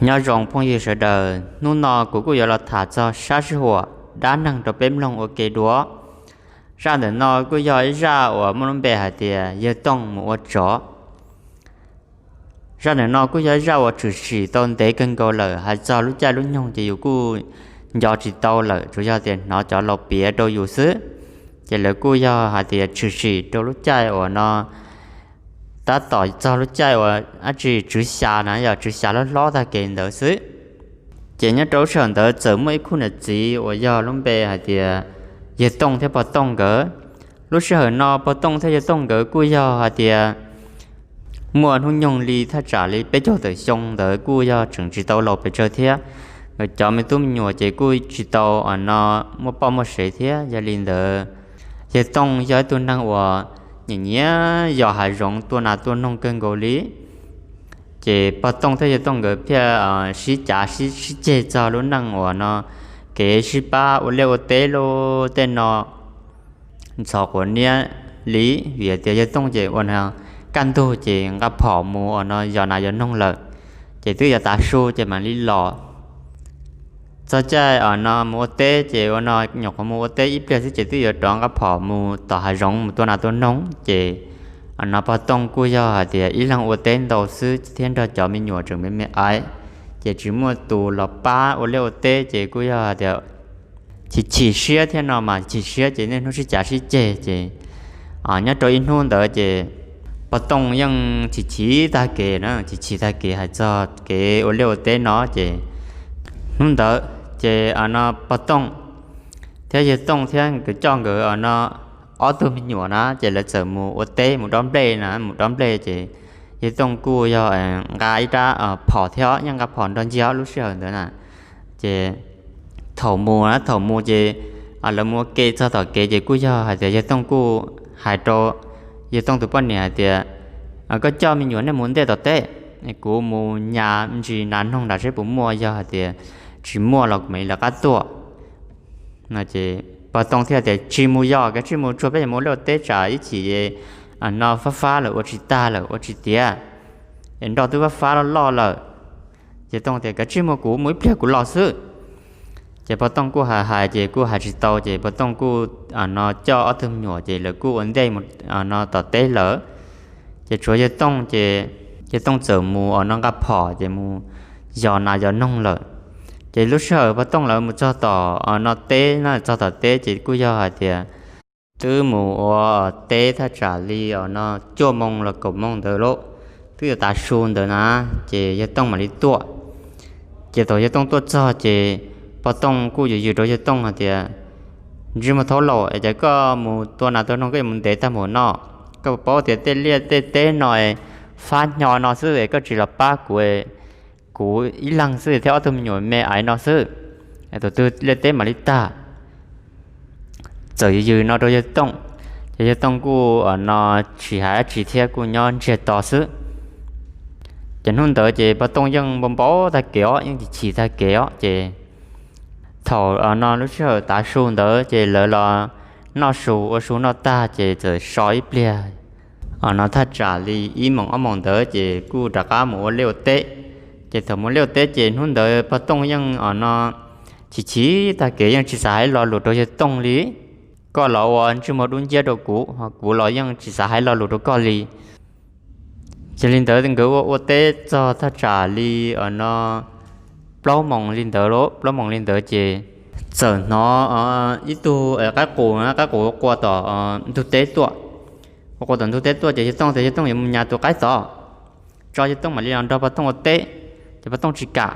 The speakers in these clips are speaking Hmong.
Nyob zoo phooj ywg sawv daws, hnub no kuv kuj yuav los tham txog sab sij huam dab neeg rau peb mloog ua ke dua. Zaj ntawm no kuj yog ib zaj uas muaj lub npe hais tias yawg Tooj mus ua tsov. Zaj ntawm no kuj yog ib zaj uas tshwm sim tau ntev kawg nkaus lawm, hais txog lub caij lub nyoog ces yus kuj nco tsis tau lawm, tsuas yog tias hnov cov laus piav rau yus xwb. Ces lawv kuj yog hais tias tshwm sim rau lub caij uas no tab tom txog lub caij uas dab tsi tswv xya na, yog tswv xya hlob hlob tag kev ntawd xwb. Ces nyob rau lub sij hawm ntawd txawm muaj ib khub niam txiv uas yog lub npe hais tias yawg Tooj thiab pog Tooj nkawd. Lub sij hawm no pog Tooj thiab yawg Tooj nkawd kuj yog hais tias muaj hnub nyoog li thaj tsam li peb caug tawm xyoo ntawd, kuj yog tseem tsis tau laus pes tsawg thiab. Nkawd cov me tub me nyuam ces kuj tsis tau no muaj poj muaj sev thiab. Yog li ntawd, yawg Tooj yog ib tug neeg uas nyiam nyiam yos hav zoov tua nas tua noog kawg nkaus li. Ces pog Tooj thiab yawg Tooj nkawd thiaj sib cav sib ceg txog lub neej uas no kev sib pab ua liaj ua teb lub tej no ntxhov quav niab li, vim tias yawg Tooj ces ua no kaj ntug ces nqa phom mus uas no yos nas yos noog lawm, ces twb yuav tav su ces mam li los. Txog caij uas no mus ua teb ces ua no nyuam qhuav mus ua teb ib pliag xwb ces twb yuav rov nqa phom mus tom hav zoov mus tua nas tua noog. Ces uas no pog Tooj kuj yog hais tias ib leeg ua teb ntau xwb thiab nrog cov me nyuam tseem me me aiv, ces tsis muaj tus los pab ua liaj ua teb ces kuj yog hais tias chim chim siab thiab no mas chim siab ces niaj hnub sib cav sib ceg ces nyob rau ib hnub ntawd ces pog Tooj yeej chim chim tag kev na, chim chim tag kev hais txog kev ua liaj ua teb no ces hnub ntawd ces uas no pog Tooj thiab yawg Tooj thiab nkawd coj nkawd uas no ob tug me nyuam na ces lawv txawm mus ua teb mus dob nplej na, mus dob nplej ces yawg Tooj kuj yog nqa ib rab phom thiab, yeej nqa phom nrog ncig ob lub sij hawm ntawd na. Ces thaum mus na, thaum mus ces lawv mus ua ke txog tom kev ces kuj yog hais tias yawg Tooj kuj hais rau yawg Tooj tus poj niam hais tias, koj coj me nyuam nej mus ntej tom teb, kuv mus nyas ntsis nas noog nram seb puas muaj, yog hais tias tsis muaj los kuv mam li lawv qab tuaj. Pog Tooj thiaj tias tsis mus, yog kav tsij mus tsuag peb yuav mus ua liaj ua teb tsam ib chim no fab fab lawm ua tsis tag lawm ua tsis tiav, es nroj twb fab fab loj loj lawm. Ces Tooj tias kav tsij mus, kuv mus ib pliag kuv los xwb. Ces pog Tooj kuj hais hais ces kuj hais tsis tau ces pog Tooj kuj no coj ob tug me nyuam ces lawv kuj ua ntej mus no tom teb lawm. Ces tshuav yawg Tooj ces yawg Tooj txawm mus uas no nqa phom ces mus yos nas yos noog lawm. Ces lub sij hawm pog Tooj lawv mus txog tom no teb na, txog tom teb ces kuj yog hais tias twb mus ua teb thaj tsam li uas no cuaj moo los kaum moo ntawd lauj, twb yuav tav su ntawd na, ces yawg Tooj mam li tuaj. Ces thaum yawg Tooj tuaj txog ces pog Tooj kuj yws yws rau yawg Tooj hais tias ntsej muag thaub laus, es cas koj mus tua nas tua noog koj yuav mus ntev tag mus no? Koj puas paub tias tej liaj tej teb no fab hnyo no xwb es koj tsis los pab kuv, kuv ib leeg xwb thiab ob tug me nyuam me aiv no xwb, tus twg liaj teb mam li tag. Txawm yws yws no rau yawg Tooj, ces yawg Tooj kuj no tsis hais dab tsi thiab kuj nyob ntsiag to xwb. Ces hnub ntawd ces pog Tooj yeej npau npau tag kev os, yeej chim chim tag kev os. Ces thaum no lub sij hawm tav su ntawd ces lawv los noj su, ua su noj tag ces txawm so ib pliag uas no thaj tsam li ib moos ob moos ntawd ces kuj rov qab mus ua liaj ua teb. Ces thaum mus liaj ua teb ces hnub ntawd pog Tooj yeej uas no chim chim tag kev, yeej tsis xav hais lo lus rau yawg Tooj li. Koj los ua ntsej muag dub nciab rau kuv, kuv los yeej tsis xav hais lo lus rau koj li. Ces li ntawd nkawd ua ua teb txog thaj tsam li uas no plaub moos li ntawd lauj, plaub moos li ntawd ces txawm hnov ib tug qaib qus, qaib qus qua tom ntug teb tuaj. Qua tom ntug teb tuaj ces yawg Tooj tias yawg Tooj yuav mus nyas tus qaib tod, tso yawg Tooj mam li los nrog pog Tooj ua teb. Ces pog Tooj tsis kam,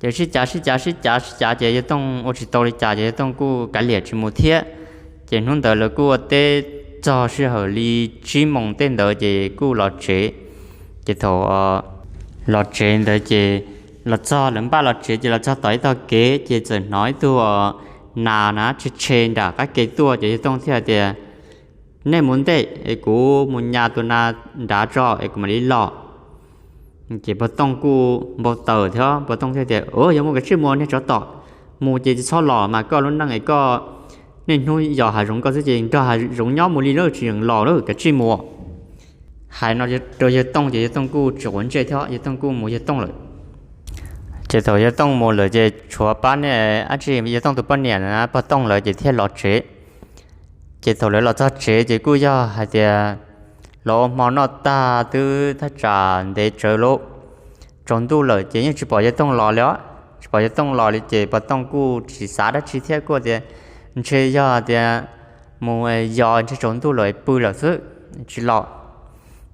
ces sib cav sib cav sib cav sib cav ces yawg Tooj ua tsis tau li cas ces yawg Tooj kuj kav liam tsis mus thiab. Ces hnub ntawd lawv kuj ua teb txog sij hawm li tsib moos tej ntawd ces kuj los tsev. Ces thaum los tsev ntawd ces los txog, lawv npaj los tsev ces los txog tom ib tog kev ces txawm hnov ib tug nas na tshe tshe nram qab ke tuaj ces yawg Tooj thiaj tias nej mus ntej es kuv mus nyas tus nas nrad tso es kuv mam li los. Ces pog Tooj kuj npau taws thiab, pog Tooj thiaj tias yog mus kav tsij mus niag tsov tom, mus ces tsis txhob los mas koj lub neej es koj niaj hnub yos hav zoov koj xwb ces nrog hav zoov nyob mus li lawm tsis yeem los lawm, kav tsij mus. Hais no rau yawg Tooj ces yawg Tooj kuj tsis quav ntsej thiab yawg Tooj kuj mus yawg Tooj lawm. Ces thaum yawg Tooj mus lawm ces tshuav pab niag dab tsi yawg Tooj tus poj niam na, pog Tooj lawv ces thiaj los tsev. Ces thaum lawv los txog tsev ces kuj yog hais tias los ua hmo noj tag twb thaj tsam ntev tsawv lawm, tsaus ntuj lawm ces yeej tsis pom yawg Tooj los li os. Tsis pom yawg Tooj los li ces pog Tooj kuj tsis xav dab tsi thiab kuj tias ntshe yog tias mus yos ntshe tsaus ntuj lawm pw lawm xwb, tsis los.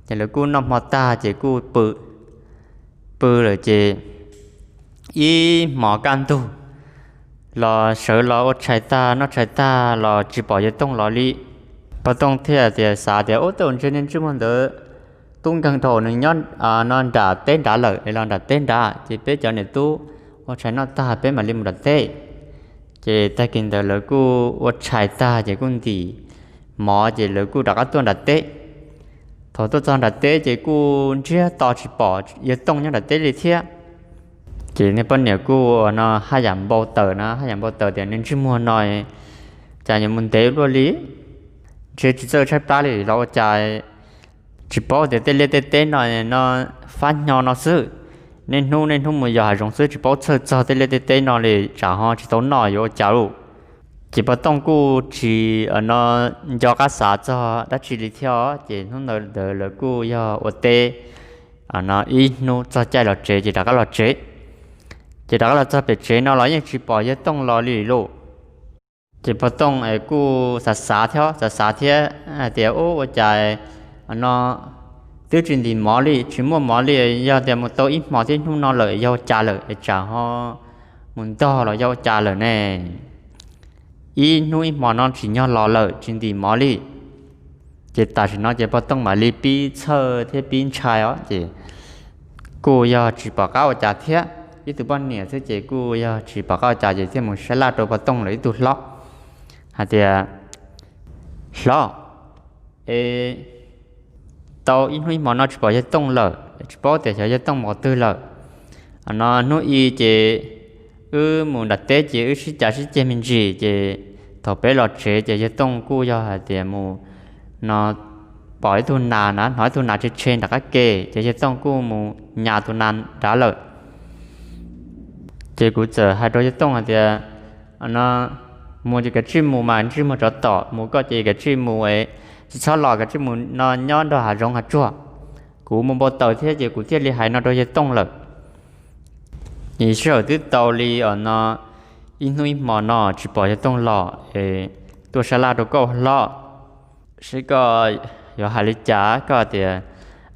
Ces lawv kuj noj hmo tag ces kuj pw, pw lawm ces ib hmos kaj ntug los sawv los ua tshais tag noj tshais tag los tsis pom yawg Tooj los li. Pog Tooj thiaj tias xav tias ub, tej zaum ntshe niag ntsej muag ntawd tub nkeeg dhau nws nyob no nram teb nrad lawm es los nram teb nrad ces peb cov niam tub ua tshais noj tag peb mam li mus nram teb. Ces tag kis ntawd lawv kuj ua tshais tag ces kuj ntim mov ces lawv kuj rov qab tuaj nram teb. Thaum tuaj txog nram teb ces kuj ntsiag to tsis pom yawg Tooj nyob nram teb li thiab. Ces niag poj niam kuj ua no haj yam npau taws na, haj yam npau taws tias niag ntsej muag no cas yuav mus ntev luaj li, ntshe tsis txawj tshaib plab li los ua cas tsis paub tias tej liaj tej teb no no fab hnyo no xwb. Niaj hnub niaj hnub mus yos hav zoov xwb tsis paub txhawj txog tej liaj tej teb no li, tsam ho tsis tau noj yuav ua cas lauj. Ces pog Tooj kuj tsis no nco qab xav txog dab tsi li thiab os. Ces hnub ntawd lawv kuj yog ua teb no ib hnub txog caij los tsev ces rov qab los tsev. Ces rov qab los txog pem tsev no los yeej tsis pom yawg Tooj los li lauj. Ces pog Tooj es kuj xav xav thiab xav xav thiab hais tias ub, ua cas no twb tsis ntim mov li, tsis muaj mov li, yog tias mus tau ib hmos thiab hnub no lawm yog ua cas lawm es tsam ho mus ntog los yog ua cas lawm ne? Ib hnub ib hmos no tsim nyog los lawm tsis ntim mov li. Ces tam sim no ces pog Tooj mam li pib txhawj thiab pib ntshai os, ces kuj yog tsis pom qab ua cas thiab. Ib tug poj niam xwb ces kuj yog tsis pom qab ua cas ces thiaj mus sab laj rau pog Tooj lawv ib tug hlob hais tias, Hlob, es tau ib hnub ib hmo no tsis pom yawg Tooj lawm, tsis paub tias xyov yawg Tooj mus qhov twg lawm. No hnub i ces wb mus nram teb ces wb sib cav sib ceg me ntsis ces thaum peb los tsev ces yawg Tooj kuj yog hais tias mus no pom ib tug nas na, hnov ib tug nas tshe tshe nram qab ke ces yawg Tooj kuj mus nyas tus nas nrad lawm. Ces kuv txawm hais rau yawg Tooj hais tias, no mus ces kav tsij mus mas ntsej muag tsov tom, mus koj ces kav tsij mus, tsis txhob los, kav tsij mus no nyob nrog hav zoov hav tsuag. Kuv mus npau taws thiab ces kuv thiaj li hais no rau yawg Tooj lawm. Sij hawm twb tau li os no ib hnub ib hmo no tsis pom yawg Tooj los, tuaj sab laj rau koj hlob seb koj yuav hais li cas, koj tias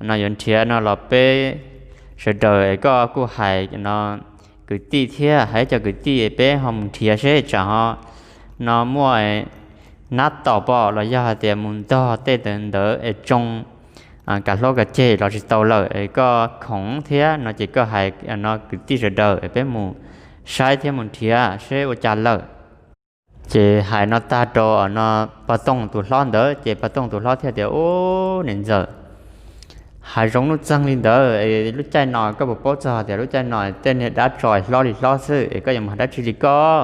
no yuav nrhiav no los peb sawv daws es koj kuj hais no kwv tij thiab, hais cov kwv tij peb ho mus nrhiav seb tsam ho no muaj nab tom pom los yog hais tias mus ntog tej ntawd es tsoo kav hlaub kav ceg los tsis tau lawm es koj khoom thiab no ces koj hais no kwv tij sawv daws es peb mus saib thiab mus nrhiav seb ua cas lawm. Ces hais no tag rau no pog Tooj tus hlob ntawd ces pog Tooj tus hlob thiaj tias, Ub, niam ntxawm, hav zoov nuj txeeg li ntawd, lub caij no koj puas paub txog tias lub caij no tej niag dab tsov hlob li hlob xwb es koj yuav mus hais dab tsi li koj?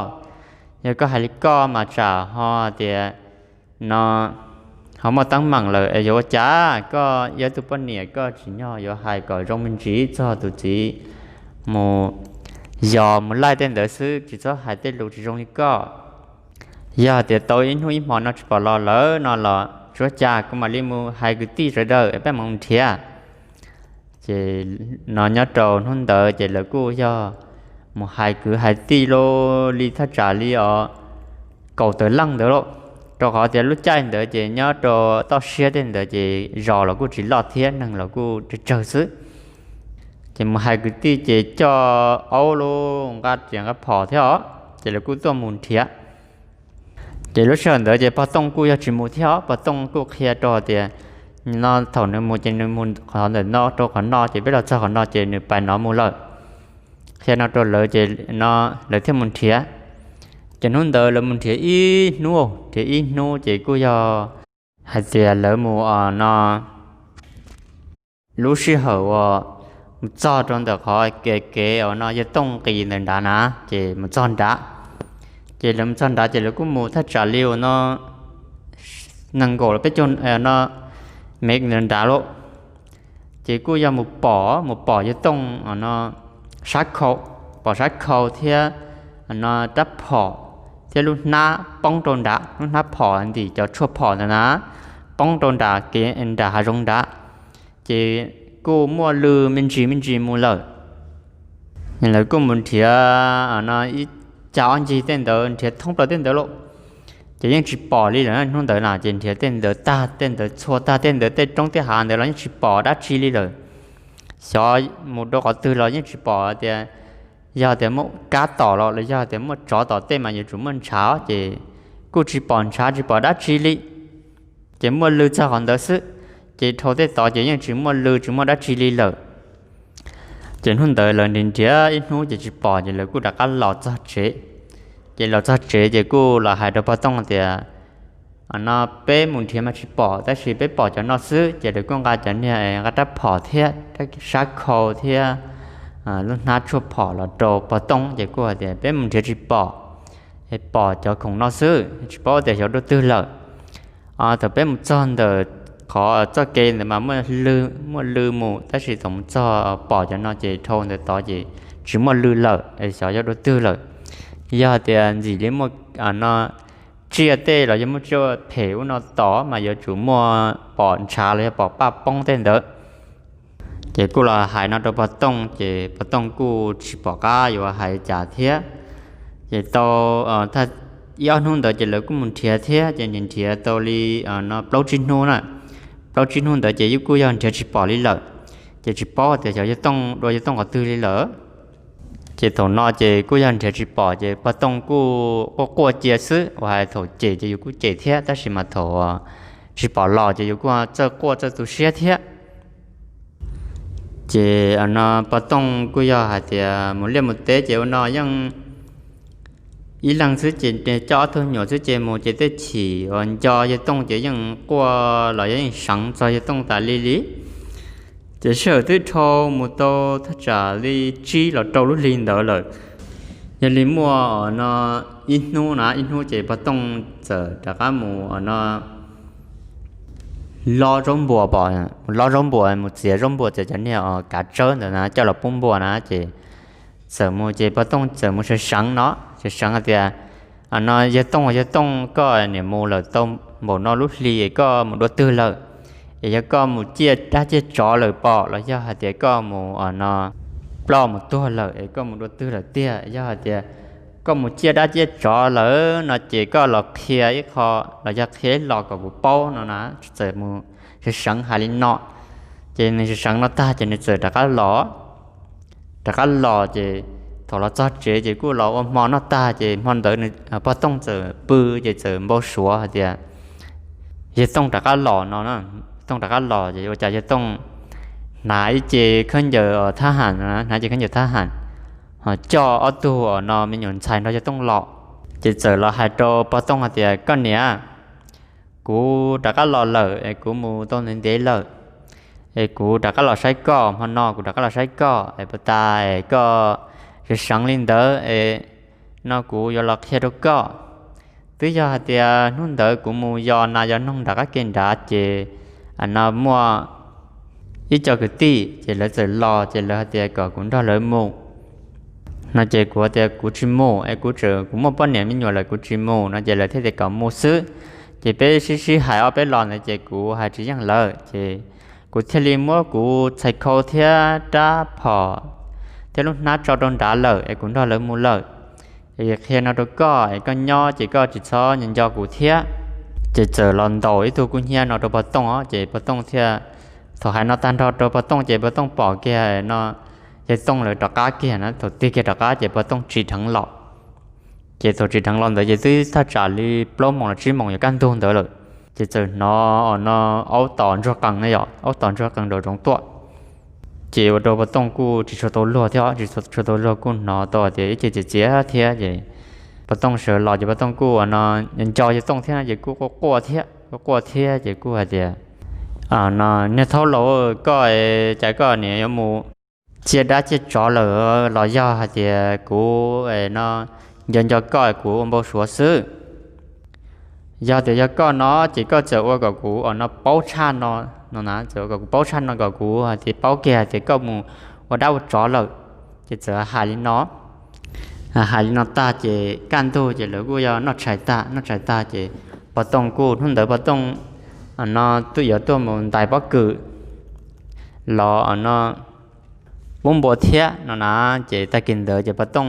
Yog koj hais li koj mas tsam ho tias no ho muaj teeb meem lawm es yuav ua cas? Koj yog tus poj niam koj tsim nyog yuav hais kom zoo me ntsis txog tus txiv mus yos mus laij tej ntawd xwb, tsis txhob hais tej lus tsis zoo li koj. Yog tias tau ib hnub ib hmo no tsis pom los lawm no los tsis ua cas, kuv mam li mus hais kwv tij sawv daws es peb mam mus nrhiav. Ces no nyob rau hnub ntawd ces lawv kuj yog mus hais kwv hais tij li thaj tsam li os kaum tawm leej ntawd lauj, rau qhov tias lub caij ntawd ces nyob rau toj siab tej ntawd ces zos los kuj tsis loj thiab neeg los kuj tsawg tsawg xwb. Ces mus hais kwv tij ces coj aub lub nqa riam nqa phom thiab os, ces lawv kuj tuaj mus nrhiav. Ces lub sij hawm ntawd ces pog Tooj kuj yog tsis mus thiab os, pog Tooj kuj qhia rau tias no thaum nws mus ces nws mus qhov ntawm no rau qhov no ces peb los txog qhov no ces nws pais no mus lawm. Qhia no rau lawv ces no lawv thiaj mus nrhiav. Ces hnub ntawd lawv mus nrhiav ib hnub, nrhiav ib hnub ces kuj yog hais tias lawv mus os no lub sij hawm uas mus txog rau ntawm qhov kev kev uas no yawg Tooj nqis ntawm nrad na, ces mus txog nrad. Ces lawv mus txog nrad ces lawv kuj mus thaj tsam li uas no nees nkaum los peb caug no mev ntawm nrad lauj. Ces kuj yog mus pom, mus pom yawg Tooj no sab khau. pom sab khau thiab no rab phom thiab lub hnab poob rau nrad, lub hnab phom ntim cov tshuaj phom ntawd na, poob rau nram kev nram hav zoov nrad, ces kuj muaj lw me ntsis me ntsis mus lawm. Lawv kuj mus nrhiav no ib cag ob ncig tej ntawd, nrhiav thoob plaws tej ntawd lauj, ces yeej tsis pom li lawm. Hnub ntawd na ces nrhiav tej ntawd tag, tej ntawd txhua tag, tej ntawd tej roob tej hav ntawd los yeej tsis pom dab tsi li lawm. Xyov mus rau qhov twg los yeej tsis pom tias yog tias muaj kab tom los los yog tias muaj tsov tom tej mas yuav tsum muaj ntshav, ces kuj tsis pom ntshav tsis pom dab tsi li, ces muaj lw txog qhov ntawd xwb. Ces dhau tej tod ces yeej tsis muaj lw tsis muaj dab tsi li lawm. Ces hnub ntawd lawv nrhiav nrhiav ib hnub ces tsis pom, ces lawv kuj rov qab los txog tsev. Ces los txog tsev ces kuj los hais rau pog Tooj tias, no peb mus nrhiav mas tsis pom, tab sis peb pom cov no xwb. Ces lawv kuj nqa cov niag nqa rab phom thiab sab khau thiab lub hnab tshuaj phom los rau pog Tooj, ces kuj hais tias peb mus nrhiav tsis pom, pom cov khoom no xwb, tsis paub tias xyov dua twg lawm. Thaum peb mus txog ntawm qhov txoj kev ntawd mas muaj lw mus, tab sis thaum mus txog pom cov no ces dhau ntawd tod ces tsis muaj lw lawm, xyov yog dua twg lawm. Yog tias ntxim li muaj no tsiaj tej los yog muaj tsiaj phem ub no tom mas yuav tsum muaj pom ntshav los yog pom paj poob tej ntawd. Ces kuj los hais no rau pog Tooj, ces pog Tooj kuj tsis pom qab yuav hais cas thiab. Ces tau ib ob hnub ntawd ces lawv kuj mus nrhiav thiab, ces nrhiav tau li no plaub tsib hnub na, plaub tsib hnub ntawd ces yeej kuj yog nrhiav tsis pom li lawm. Ces tsis paub tias xyov yawg Tooj dua yawg Tooj qhov twg li lawm. Ces thaum no ces kuj yog nrhiav tsis pom, ces pog Tooj kuj quaj quaj cia xwb, uas hais thaum cem ces yus kuj cem thiab, tab sis mas thaum tsis pom los ces yus kuj txawj quaj txawj tu siab thiab. Ces no pog Tooj kuj yog hais tias mus liaj mus teb ces ua no yeej ib leeg xwb ces coj ob tug nyuam xwb ces mus ces tej chim uas nco yawg Tooj ces yeej quaj los yog yeej seev txog yawg Tooj tas li li. Ces sij hawm twb dhau mus tau thaj tsam li tsib los rau lub hli ntawd lawm. Yog li muaj no ib hnub na, ib hnub ces pog Tooj txawm rov qab mus no lob zaub npua pom, mus lob zaub npua mus txiav zaub npua, txiav cov niag kav tsawb ntawd na coj los pub npua na, ces txawm mus ces pog Tooj txawm mus seev seev no, seev seev hais tias, no yawg Tooj, yawg Tooj, koj niam mus lawm tau npaum no lub hli es koj mus dua twg lawm? Es yog koj mus ciaj dab ciaj tsov lawm pom los yog hais tias koj mus no ploj mus tuag lawm es koj mus dua twg lawm tiag? Yog hais tias koj mus ciaj dab ciaj tsov lawm no ces koj los qhia ib qho los yog qhia ib lo kom kuv paub no na. Txawm mus seev seev hais li no, ces nws seev seev no tag ces nws txawm rov qab los. Rov qab los ces thaum los txog tsev ces kuj los ua hmo noj tag ces hmo ntawd pog Tooj txawm pw ces txawm npau suav hais tias yawg Tooj rov qab los no, Tooj rov qab los ces ua cas yawg Tooj hnav ib ce khaub ncaws thab ham, hnav ce khaub ncaws thab ham, ho coj ob tug uas no me nyuam ntxhais nrog yawg Tooj los. Ces txawm los hais rau pog Tooj hais tias, koj niam, kuv rov qab los lawm es kuv mus tau ntev ntev lawm, es kuv rov qab los saib koj, hmo no kuv rov qab los saib koj es puas tas es koj seev seev li ntawd es no kuv yuav los qhia rau koj. Twb yog hais tias hnub ntawd kuv mus yos nas yos noog nram qab ke nrad ces no muaj ib co kwv tij ces lawv txawm los ces lawv hais tias kom kuv nrog lawv mus no ces kuv tias kuv tsis mus es kuv tseem kuv muaj poj niam me nyuam lawm kuv tsis mus no ces lawv thiaj tias kom mus xwb. Ces peb sib sib hais ob peb los ntawd ces kuv hais tsis yeej lawv ces kuv thiaj li muab kuv txhais khau thiab rab phom thiab lub hnab tso rau nrad lawm es kuv nrog lawv mus lawm. Es qhia no rau koj es koj nyob ces koj tsis txhob nco nco kuv thiab. Ces txawm los ntaus ib tug kub hnyiab no rau pog Tooj os, ces pog Tooj thiaj, thaum hais no tag nrho rau pog Tooj ces pog Tooj pom kiag no yawg Tooj lawv rov qab kiag na, thaum tig kiag rov qab ces pog Tooj tsim dheev los. Ces thaum tsim dheev los ntawd ces twb thaj tsam li plaub moos los tsib moos yuav kaj ntug ntawd lawm. Ces txawm hnov no aub tom ntsuag qees na yom, aub tom ntsuag qees nraum zoov tuaj. Ces ua rau pog Tooj kuj tsis tshua tau luag thiab, tsis tshua tau luag kuj hnov tau tias ib ce txias txias thiab. Ces pog Tooj sawv los ces pog Tooj kuj no nco yawg Tooj thiab no ces kuj quaj quaj thiab, quaj quaj thiab ces kuj hais tias, no niag thaub laus, koj cas koj niam yuav mus ciaj dab ciaj tsov lawm los yog hais tias kuv no nco nco koj kuv ua npau suav xwb. Yog tias yog koj no ces koj txawm ua kom kuv no paub tshaj no, no na, txawm ua kom kuv paub tshaj no kom kuv hais tias paub kiag hais tias koj mus ua dab ua tsov lawm. Ces txawm hais li no. Hais li no tag ces kaj ntug ces lawv kuj yog noj tshais tag, noj tshais tag ces pog Tooj kuj, hnub ntawd pog Tooj no twb yuav tuaj mus ntais pob kws los no pub npua thiab no na. Ces tag kis ntawd ces pog Tooj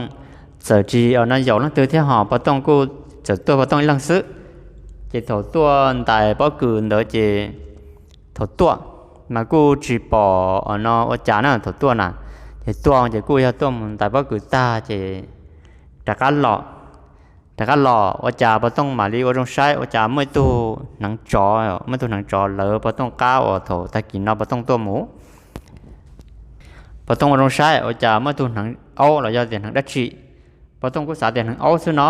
txawm tsis no yaum leej twg thiab ho pog Tooj kuj txawm tuaj pog Tooj ib leeg xwb. Ces thaum tuaj ntais pob kws ntawd ces thaum tuaj mas kuj tsis pom no ua cas na, thaum tuaj na, ces tuaj ces kuj yog tuaj mus ntais pob kws tag ces rov qab los. Rov qab los ua cas pog Tooj mam li ua zoo saib ua cas muaj ib tug hneev tsov, muaj ib tug hneev tsov lawv pog Tooj qab uas thaum tag kis no pog Tooj tuaj mus. Pog Tooj ua zoo saib ua cas muaj ib tug hneev aub los yog tias hneev dab tsi. Pog Tooj kuj xav tias hneev aub xwb no,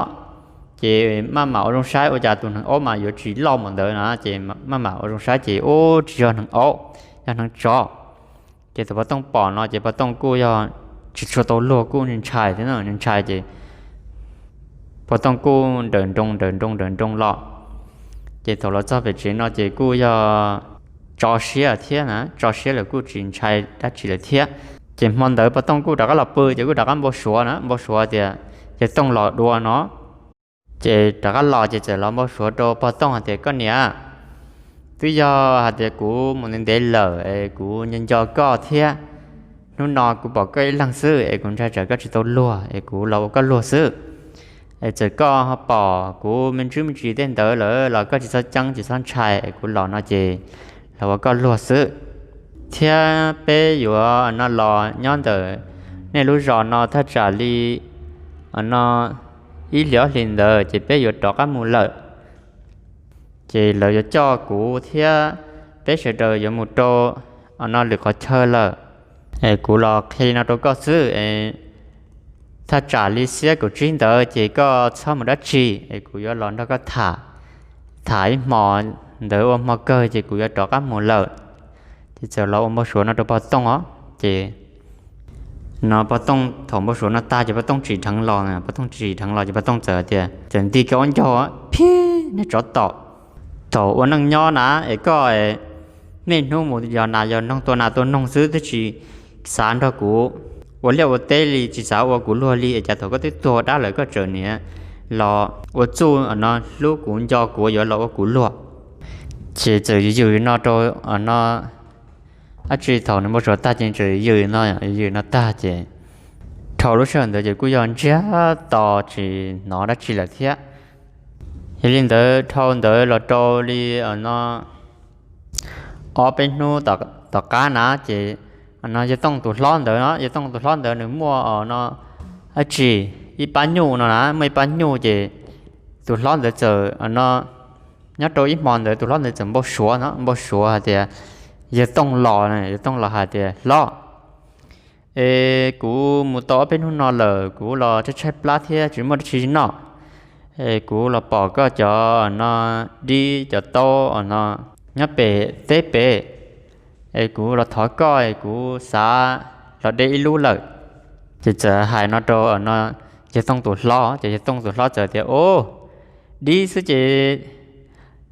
ces maj mam ua zoo saib ua cas tus hneev aub mas yuav tsis loj mus ntawd na, ces maj mam ua zoo saib ces ub tsis yog hneev aub, yog hneev tsov. Ces thaum pog Tooj pom no ces pog Tooj kuj yog tsis tshua tau luag kuj ntshai thiab no, ntshai ces pog Tooj kuj nrawm nroos nrawm nroos nrawm nroos los. Ces thaum los txog pem tsev no ces kuj yog tso siab thiab na, tso siab lawm kuj tsis ntshai dab tsi lawm thiab. Ces hmo ntawd pog Tooj kuj rov qab los pw ces kuj rov qab npau suav na, npau suav tias yawg Tooj los dua no. Ces rov qab los ces txawm los npau suav rau pog Tooj hais tias koj niam, twb yog hais tias kuv mus ntev ntev lawm es kuv nco nco koj thiab. Hnub no kuv pom koj ib leeg xwb es kuv ntshai tsam koj tsis tau luag es kuv los ua koj luag xwb. Es txawm koj ho pom kuv me ntsis me ntsis tej ntawd lawm los koj tsis txhob ceeb tsis txhob ntshai es kuv los no ces los ua koj luag xwb. Thiab peb yuav no los nyob ntawm nej lub zos no thaj tsam li no ib hlis ob hlis ntawd ces peb yuav rov qab mus lawm. Ces lawv yuav coj kuv thiab peb sawv daws yuav mus rau no lwm qhov chaw lawm. Es kuv los qhia li no rau koj xwb, thaj tsam li xiab kaum tsib ntawd ces koj txhob mus dab tsi es kuv yuav los nrog koj tham, tham ib hmos ntawd ua hmo kawg ces kuv yuav rov qab mus lawm. Ces txawm los ua npau suav no rau pog Tooj os. Ces no pog Tooj thaum npau suav no tag ces pog Tooj tsim dheev los, pog Tooj tsim dheev los ces pog Tooj txawm tias txawm nti kiag ua ncaug, phib, nej tsov tom, thaum ua neej nyob na es koj niaj hnub mus yos nas yos noog tua nas tua noog xwb twb tsis xav nrog kuv ua liaj ua teb li, tsis xav ua kuv luag li es cas thaum koj twb tuag dab lawm koj tseem niaj los ua txuj no hlub kuv nco kuv yuav los ua kuv luag. Ces txawm yws yws no rau no dab tsi, thaum nws npau suav tag ces txawm yws no, yws no tag ces dhau lub sij hawm ntawd ces kuj yog ntsiag to tsis hnov dab tsi lawm thiab. Yog li ntawd dhau ntawd los rau li no ob peb hnub tom qab na ces no yawg Tooj tus hlob ntawd no, yawg Tooj tus hlob ntawd nws muaj no dab tsi, ib pab nyuj no na, muaj ib pab nyuj ces tus hlob ntawd txawm no nyob rau ib hmo ntawd tus hlob ntawd txawm npau suav no, npau suav hais tias yawg Tooj los, yawg Tooj los hais tias hlob, es kuv mus tau ob peb hnub no lawm kuv los tshaib tshaib plab thiab tsis muaj dab tsi noj. Es kuv los pom koj cov no dib cov taub no nyob pem teb pem, es kuv los thov koj es kuv xav los de ib lub lawm. Ces txawm hais no rau no yawg Tooj tus hlob, ces yawg Tooj tus hlob txawm tias o, dib xwb ces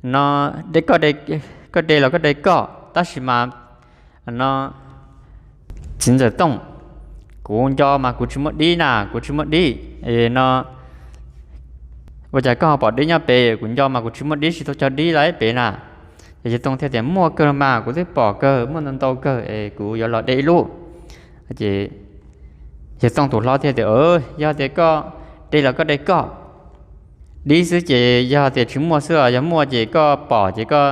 no de, koj de los koj de koj, tab sis mas no txiv ntxawm Tooj, kuv nco mas kuv tsis muaj dib na, kuv tsis muaj dib no. Ua cas koj ho pom dib nyob pem? Kuv nco mas kuv tsis muaj dib, tsis tau cog dib los pem na. Ces yawg Tooj thiaj tias muaj kawg mas, kuv twb pom kawg, muaj ntau ntau kawg es kuv yuav los de ib lub. Ces yawg Tooj tus hlob thiaj tias yog tias koj de los koj de koj, dib xwb ces yog tias tsis muaj xwb os, yog muaj ces koj pom ces koj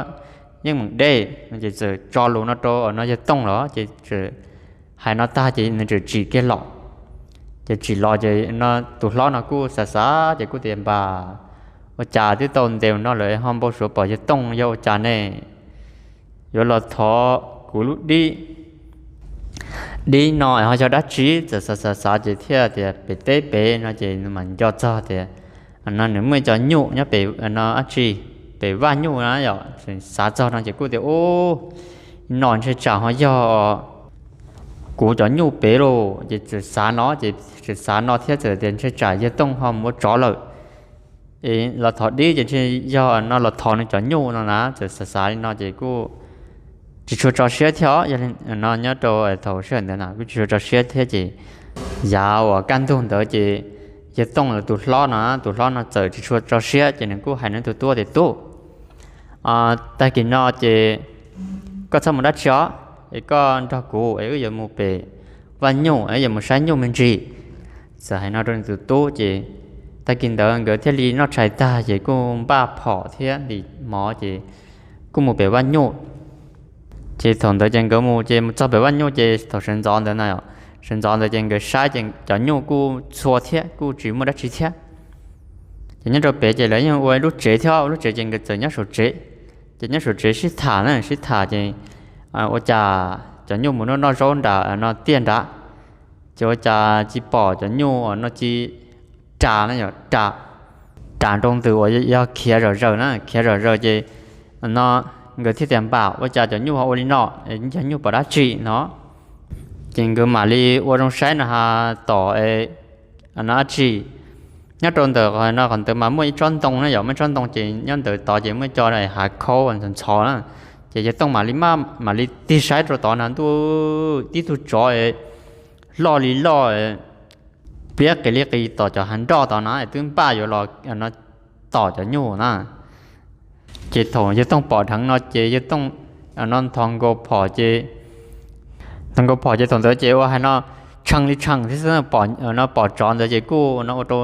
yeej meem de. Ces txawm tso lus no rau no yawg Tooj los ces hais no tag ces nws txawm tsim kiag los. Ces tsim los ces no tus hlob no kuj xav xav ces kuj tias npas, ua cas twb tau ntev no lawm ho npau suav pom yawg Tooj yog ua cas ne, yuav los thov kuv lub dib, dib no ho yog dab tsi? Txawm xav xav xav ces thiaj tias pem teb pem no ces nws mam nco txog tias no nws muaj cov nyuj nyob pem no dab tsi, pem vaj nyuj na yom. Xav txog no ces kuj tias ub, no ntshe tsam ho yog kuv cov nyuj pem lauj. Ces txawm xav no ces txawm xav no thiab txawm tias ntshe tsam yawg Tooj ho mus ua tsov lawm, los thov dib ces ntshe yog no los thov nws cov nyuj no na. Txawm xav xav li no ces kuj tsis tshua tso siab thiab os. Yog li no nyob rau thaum sij hawm ntawd na kuj tsis tshua tso siab thiab ces yav uas kaj ntug ntawd ces Yawg Tooj lawv tus hlob no, tus hlob no txawm tsis tshua tso siab ces nws kuj hais nws tus tub tias, Tub, tag kis no ces koj txhob mus dab tsi os, es koj nrog kuv es wb yuav mus pem vaj nyuj, wb yuav mus saib nyuj me ntsis. Txawm hais no rau nws tus tub ces tag kis ntawd nkawd thiaj li noj tshais tag ces kuj npaj phom thiab ntim mov ces kuj mus pem vaj nyuj. Ces thaum ntawd ces nkawd mus ces mus txog pem vaj nyuj ces thaum sawv ntxov ntawd no, sawv ntxov ntawd ces nkawd saib ces cov nyuj kuj txhua thiab kuj tsis muaj dab tsi thiab. Ces nyob rau pem ces lawv yeej ua lub tsev thiab, ua lub tsev ces nkawd txawm nyob saum tsev. Ces nyob saum tsev sib tham na, sib tham ces ua cas cov nyuj mus noj noj zaub nram no tiaj nrad, ces ua cas tsis pom cov nyuj no tsis ras na, yog ras, ras nroo ntws uas yog khiav zom zaws na, khiav zom zaws ces no nkawd thiaj tias, Npam, ua cas cov nyuj ho ua li no, yog nyuj pom dab tsi no? Ces nkawd mam li ua zoo saib no ha, tom no dab tsi. Nyob rau ntawm qhov no, qhov ntawd mas muaj ib tsob ntoo na, yog muaj ib tsob ntoo ces nyob ntawd tod ces muaj cov hav khaub ntxhov ntxhov na. Ces yawg Tooj mam li maj mam li tig saib rau tod no, ntuj, tib tug tsov loj li loj, pliab qis li qis tom cov hav nroj tod no twb npaj yuav los tom cov nyuj na. Ces thaum yawg Tooj pom dheev no ces yawg Tooj no nthos nkaus phom ces, nthos nkaus phom ces thaum ntawd ces ua hais no tshee li tshee thiab xwb, pom tsov ntawd ces kuj no ua rau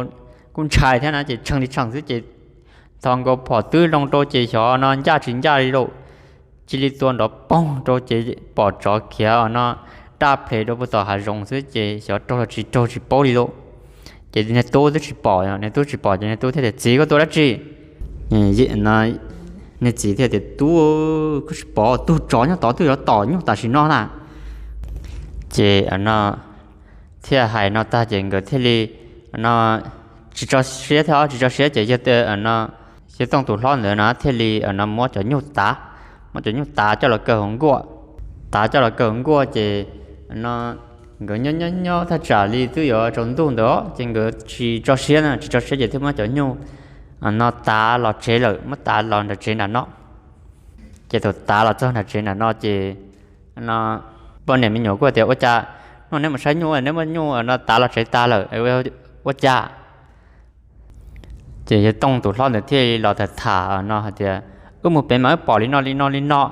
kuj ntshai thiab na, ces tshee li tshee xwb ces nthos nkaus phom twb loo rau ces xyov no ncaj tsis ncaj li lauj, cia li tua nrov poog rau ces pom tsov khiav no daj ple rau puag tom hav zoov xwb ces xyov raug los tsis raug tsis paub li lauj. Ces niag tub twb tsis pom, niag tub tsis pom ces niag tub thiaj tias, Txiv, koj tua dab tsi? Niag txiv thiaj tias, Tub, koj tsis pom tug tsov nyob tod twb yuav tom nyuj tam sim no na. Ces no thiaj hais no tag ces nkawd thiaj li no tsis tso siab thiab, tsis tso siab ces yawg Tooj tus hlob ntawd no thiaj li no muab cov nyuj tav, muab cov nyuj tav coj los kaw hauv nkuaj. Tav coj los kaw hauv nkuaj ces no nkawd nyob nyob nyob thaj tsam li twb yuav tsaus ntuj ntawd ces nkawd tsis tso siab na, tsis tso siab ces thiaj muab cov nyuj no tav los tsev lawm, muab tav los nram tsev nram no. Ces thaum tav los txog nram tsev nram no ces no poj niam me nyuam kuj tias, Ua cas no neb mus saib nyuj neb muab nyuj no tav los tsev tag lawm, ua cas? Ces yawg Tooj tus hlob ntawd thiaj li los tham tham no hais tias, Wb mus pem mas wb pom li no li no li no.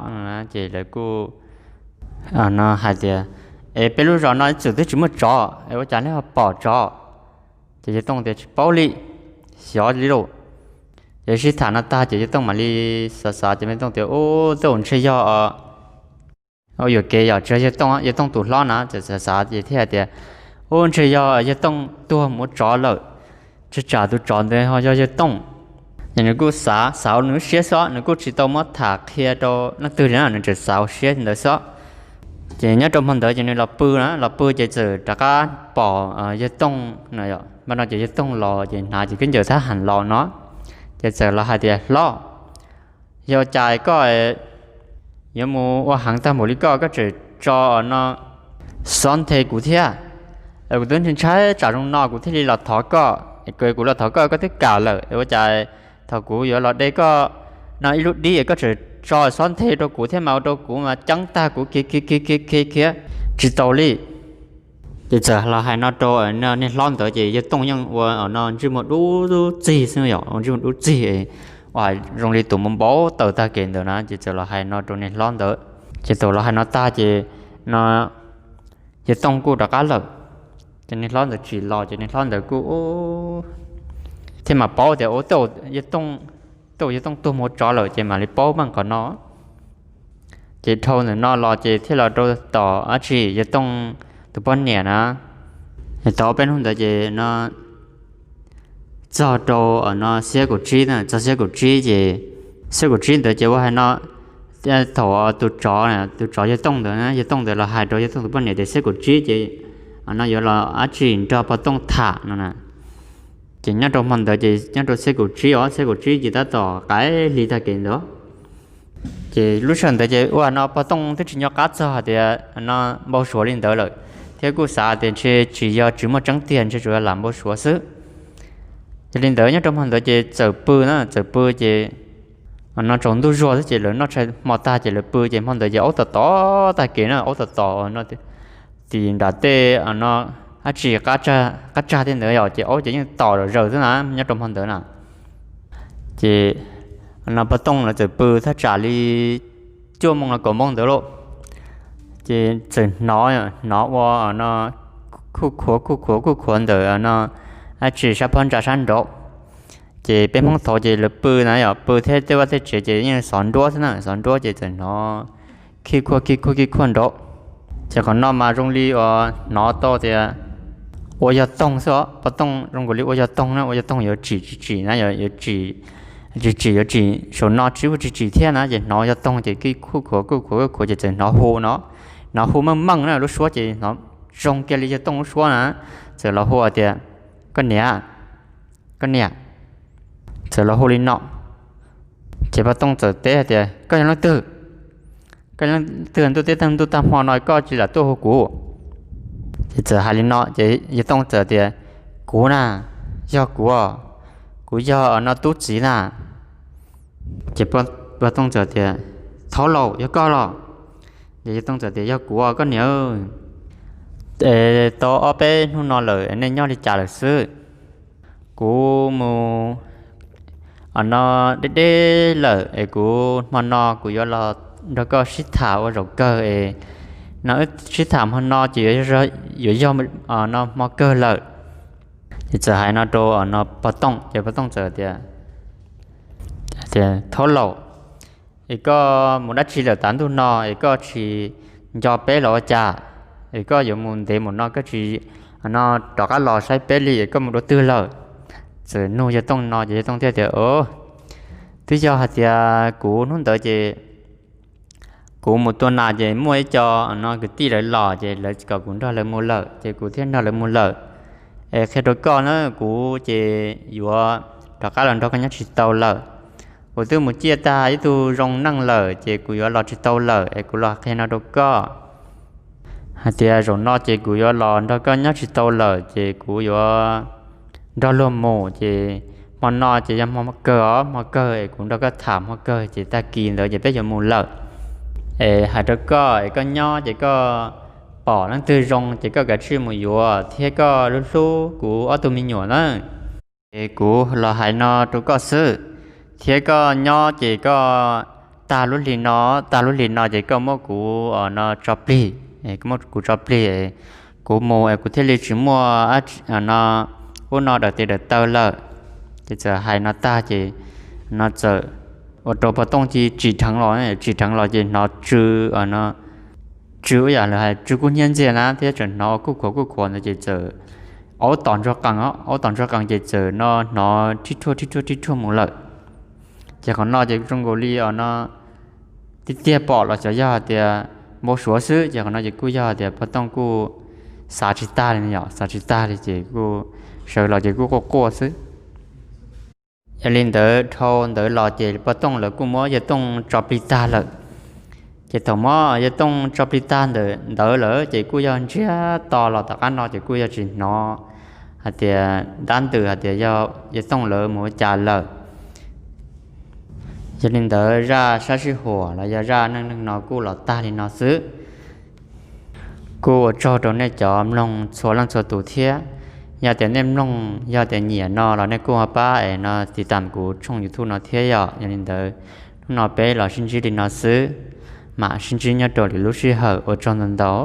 Ces lawv kuj no hais tias, Es peb lub zos no ib txwm twb tsis muaj tsov es ua cas nej ho pom tsov? Ces yawg Tooj tias, Tsis paub li, xyov li lauj. Ces sib tham no tag ces yawg Tooj mam li xav xav ces yawg Tooj tias, Ub, tej zaum ntshe yog, ua yuam kev yog tsis yog yawg Tooj, yawg Tooj tus hlob na. Txawm xav xav ces thiaj hais tias, Ub, ntshe yog yawg Tooj tuag mus ua tsov lawm, tsis tsam tus tsov ntawd ho yog yawg Tooj. Ces nws kuj xav xav ua nws lub siab xwb, nws kuj tsis tau muab tham qhia rau leej twg li na, nws tseem xav ua siab ntawd xwb. Ces nyob rau hmo ntawd ces nws los pw na, los pw ces txawm rov qab pom yawg Tooj no, npaj no ces yawg Tooj los ces hnav ces khaub ncaws thab ham los no, ces txawm los hais tias, Hlob, yog cas koj yuav mus ua heev tag npaum li koj, koj tseem tso no xob nthe kuv thiab? Kuv twb ntshai tsam zoo no kuv thiaj li los thov koj, kuv los thov koj koj twb kam lawm, ua cas thaum kuv yuav los de koj no ib lub dib koj tseem tso xob nthe rau kuv thiab mas ua rau kuv mas ceeb tag kuv khiav khiav khiav khiav khiav tsis tau li. Ces txawm los hais no rau niag hlob ntawd ces yawg Tooj yeej ua no ntsej muag dub txig xwb, yog ua ntsej muag dub txig, ua zoo li tus mus npau taws tag kev ntawd na. Ces txawm los hais no rau niag hlob ntawd, ces thaum los hais no tag ces no yawg Tooj kuj rov qab lawm. Ces niag hlob ntawd tsim los ces niag hlob ntawd kuj thiaj mam paub tias, Ub, tej zaum yawg Tooj tuag mus ua tsov lawm, ces mam li paub meej qhov no. Ces dhau ntawm no los ces thiaj los rau tom dab tsi yawg Tooj tus poj niam na. Tau peb hnub ntawd ces no txog rau no xiab kaum tsib na, txog xiab kaum tsib ces xiab kaum tsib ntawd ces ua hais no thaum tus tsov, tus tsov yawg Tooj ntawd, yawg Tooj ntawd los hais rau yawg Tooj tus poj niam tias xiab kaum tsib ces no yuav los dab tsi nrog pog Tooj tham no na. Ces nyob rau hmo ntawd ces nyob rau xiab kaum tsib os, xiab kaum tsib ces tab tom qaim hli tag kev ntawd. Ces lub sij hawm ntawd ces ua no pog Tooj twb tsis nco qab txog hais tias no npau suav li ntawd lawm, thiab kuj xav tias ntshe tsis yog tsis muaj tseeb tiag, ntshe tsuas yog lam npau suav xwb. Yog li ntawd nyob rau hmo ntawd ces txawm pw na, txawm pw ces no tsaus ntuj zuag xwb ces lawv noj tshais hmo tag ces lawv pw ces hmo ntawd ces aub tom tom tag kev na, aub tom tom no tim nram tej no dab tsi qab tsag thiab ntawd yom, ces aub ces yeej tom zom zaws xwb na nyob rau hmo ntawd na. Ces no pog Tooj lawv txawm pw thaj tsam li cuaj moos los kaum moos ntawd lauj, ces txawm hnov, hnov ua no khuj khuav khuj khuav khuj khuav ntawm no dab tsi sab phab ntsa sab nraud. Ces peb Hmoob thaud ces lawv pw na yom, pw thiab tej vaj tej tsev ces yeej xov nruab xwb na, xov nruab ces txawm hnov khij khuaj khij khuaj khij khuaj nraud. Ces qhov no mas zoo li uas hnov tau tias ua yog toog xwb os. Pog Tooj zoo nkaus li ua yog toog na, ua yog toog yuav tsim tsis tsim na, yuav tsim tsis tsim yuav tsim saum no tsis ua tsis tsim thiab na, ces hnov yog toog ces khij khuj khuav khuj khuav khuj khuav ces txawm hnov hu no, hnov hu meej meej na, lub suab ces hnov zoo kiag li yog toog lub suab na, txawm los hu tias, koj niam, koj niam, txawm los hu li no. Ces pog Tooj txawm teb hais tias, koj yog leej twg? Koj yog leej twg ntuj teb tag ntuj tag hmo no koj tsis lam tuaj hu kuv? Ces txawm hais li no ces yawg Tooj txawm tias, kuv na, yog kuv, kuv yog no tub txiv na. Ces pog Tooj txawm tias, thaub laus, yog koj los? Ces yawg Tooj txawm tias, yog kuv koj niam, es tau ob peb hnub no lawm nej nyob li cas lawm xwb? Kuv mus no deb deb lawm es kuv hmo no kuv yuav los nrog koj sib tham ua zaum kawg es no wb sib tham hmo no ces yuav yog no hmo kawg lawm. Ces txawm hais no rau no pog Tooj ces pog Tooj txawm tias, thaub laus, es koj mus dab tsi lawm tav ntuj no es koj tsis nco peb los ua cas? Es koj yuav mus ntev mus no koj tsis no rov qab los saib peb li es koj mus dua twg lawm? Txawm nug yawg Tooj no ces yawg Tooj thiaj tias, twb yog hais tias kuv hnub ntawd ces kuv mus tua nas ces muaj ib co no kwv tij lawv los ces lawv kom kuv nrog lawv mus lawm ces kuv thiaj nrog lawv mus lawm. Es qhia rau koj na, kuv ces yuav rov qab los nrog koj nyob tsis tau lawm. Kuv twb mus ciaj tag ib tug zoo neej lawm ces kuv yuav los tsis tau lawm es kuv los qhia no rau koj hais tias zaum no ces kuv yuav los nrog koj nyob tsis tau lawm ces kuv yuav nrog luag mus ces hmo no ces yog hmo kawg os, hmo kawg es kuv nrog koj tham hmo kawg ces tag kis ntawd ces peb yuav mus lawm. Es hais rau koj es koj nyob ces koj pom leej twg zoo ces koj kav tsij mus yuav thiab koj hlub hlub kuv ob tug me nyuam na. Es kuv los hais no rau koj xwb, thiab koj nyob ces koj tag lub hli no, tag lub hli no ces koj muab kuv no tso plig, koj muab kuv tso plig, kuv mus es kuv thiaj li tsis muaj no ub no daws tes daws taw lawm. Ces txawm hais no tag ces no txawm ua rau pog Tooj ci tsim dheev los, tsim dheev los ces hnov tsw, tsw ua yam lawv hais tsw kub hnyiab ntxiag na thiab tseem hnov kuj khuav kuj khuav ntawd ces txawm aub tom ntsuag qees, aub tom ntsuag qees ces txawm no hnov rhib rhuaj rhib rhuaj rhib rhuaj mus lawm. Ces qhov no ces zoo nkaus li os no tiag tiag pom los xyov yog hais tias npau suav xwb ces qhov no ces kuj yog hais tias pog Tooj kuj xav tsis tag li yom, xav tsis tag li ces kuj sawv los ces kuj quaj quaj xwb. Yog li ntawd dhau ntawd los ces pog Tooj lawv kuj muab yawg Tooj tso plig tag lawm. Ces thaum muab yawg Tooj tso plig tag ntawd lawm ces kuj yog ntsiag to los tom qab no ces kuj yog tsis hnov hais tias dab ntws hais tias yog yawg Tooj lawv mus ua cas lawm. Yog li ntawd zaj sab sij huam los yog zaj neej neeg no kuj los tag li no xwb. Kuj ua tsaug rau nej cov mloog txhua leej txhua tus thiab. Yog tias nej mloog yog tias nyiam no los nej kuj ho pab es no tiv tam kuv tshooj YouTube no thiab yom. Yog li ntawd hnub no peb los sib ntsib li no xwb, mam sib ntsib nyob rau lwm lub sij hawm, ua tsaug ntau ntau.